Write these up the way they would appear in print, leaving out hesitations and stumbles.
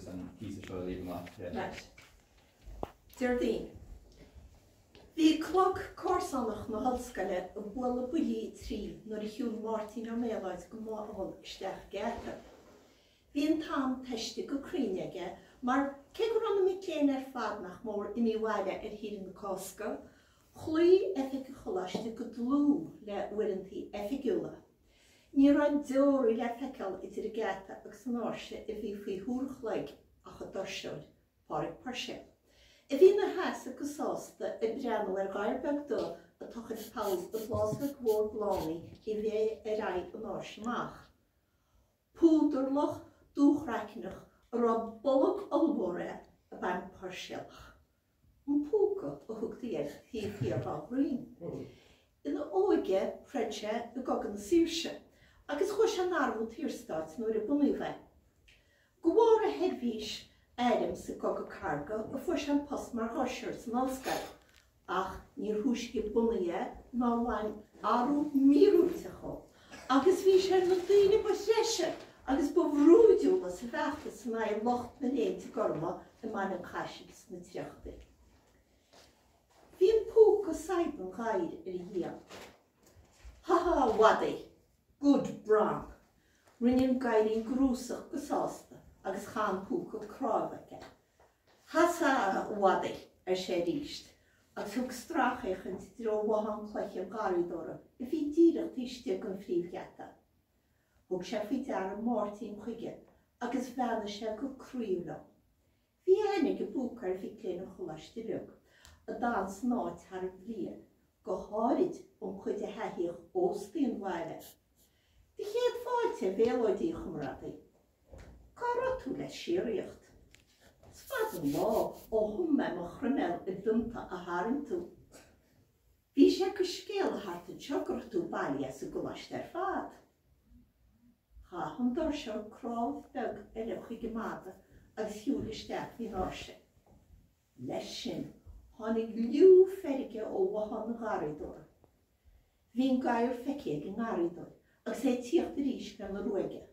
Agus an píosa seo a léamh amach. Right. Déardaoin. Bhí clog comharsanach na hollscoile ag bualadh buillí a 3 nuair a shiúil Máirtín Ó Méalóid go mall isteach an geata. Bhí an t-am tomhaiste go cruinn aige mar, cé go raibh na mic léinn ar fad nach mór imithe abhaile ar shaoire na Cásca, chloígh oifig an choláiste go dlúth le huaireantaí oifigiúla. Ní raibh deoraí le feiceáil idir an geata agus an áirse a bhí faoi thúr an chloig ach an doirseoir, Pádraig Puirséil, a bhí ina sheasamh go sásta ag breathnú ar ghadhar beag dubh ag tochailt poll i bplásóg mhór bláthanna a bhí ar aghaidh an áirse amach. Púdarlach dúchraicneach a raibh bolg ollmhór air ab ea an Puirséalach. An Púca a thugtaí air taobh thiar dá dhroim. Ina óige throid sé i gCogadh na Saoirse agus chuaigh sé in arm an tSaorstáit nuair a bunaíodh é. De bharr a sheirbhís airm sa gCogadh Cathartha a fuair sé an post mar dhoirseoir san ollscoil, ach níor thúisce bunaithe é ná bhain athrú míorúilteach dhó, agus bhí sé ar na daoine ba threise agus ba bhrúidiúla sa bhfeachtas in aghaidh lucht na léinte gorma i mBaile an Chaisil sna tríochadaí. Bhí an púca ag saidhbheadh an ghadhair ar a dhiaidh. Ha ha, a mhadaidh! Good brawn! Rinne an gadhairín grúsach go sásta agus chaith an púca cnámh aige. Hasa, a mhadaidh! ar sé arís agus thug stracfhéachaint i dtreo bhothán cloiche an gharraíodóra a bhí díreach taobh istigh den phríomhgheata. Thug sé faoi deara Máirtín chuige agus bheannaigh sé go croíúil dó. Bhí aithne ag an bpúca ar mhic léinn an choláiste uilig a d'fhan san áit thar an bhliain, go háirid an chuid a thaithíodh óstaí an bhaile. Do chéad fáilte, a Mhéalóidí, a chomrádaí. Cá raibh tú le síoraíocht? Is fada an lá ó thum mé mo chroiméal i bpionta a tharraing tú. Bhí sé go scéala thart anseo go raibh tú bailithe as an gcoláiste ar fad. Chaith an doirseoir cnámh beag eile chuig an madadh agus shiúil isteach faoin áirse. Leis sin, tháinig liú feirge ó bhothán an gharraíodóra. Bhí an gadhar feicthe ag an ngarraíodóir agus é ag tíocht arís lena ruaigeadh.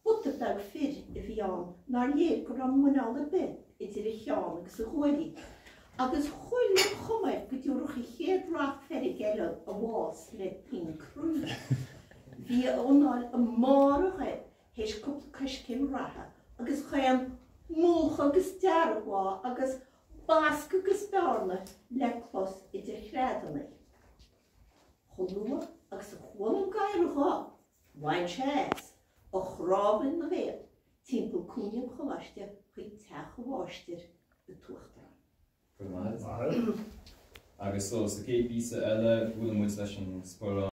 Buta beag fir a bhí ann nár léir go raibh muineál ar bith idir a cheann agus a ghuaillí, agus chuile chuma air go dtabharfadh an chéad racht feirge eile a bhás le taom croí. Bhí a anáil i mbarr a ghoib théis cúpla coiscéim reatha agus chaon múchadh agus deargbhá agus bascadh agus bearna le clos idir chreadanna. Chomh luath agus a chuala an gadhar a ghuth, bhain sé as, a chnámha ina bhéal, timpeall cúinne an choláiste chuig teach a mháistir, an tUachtarán. Go raibh maith agat. Agus so, sa chéad phíosa eile, buaileann muid leis an sporán.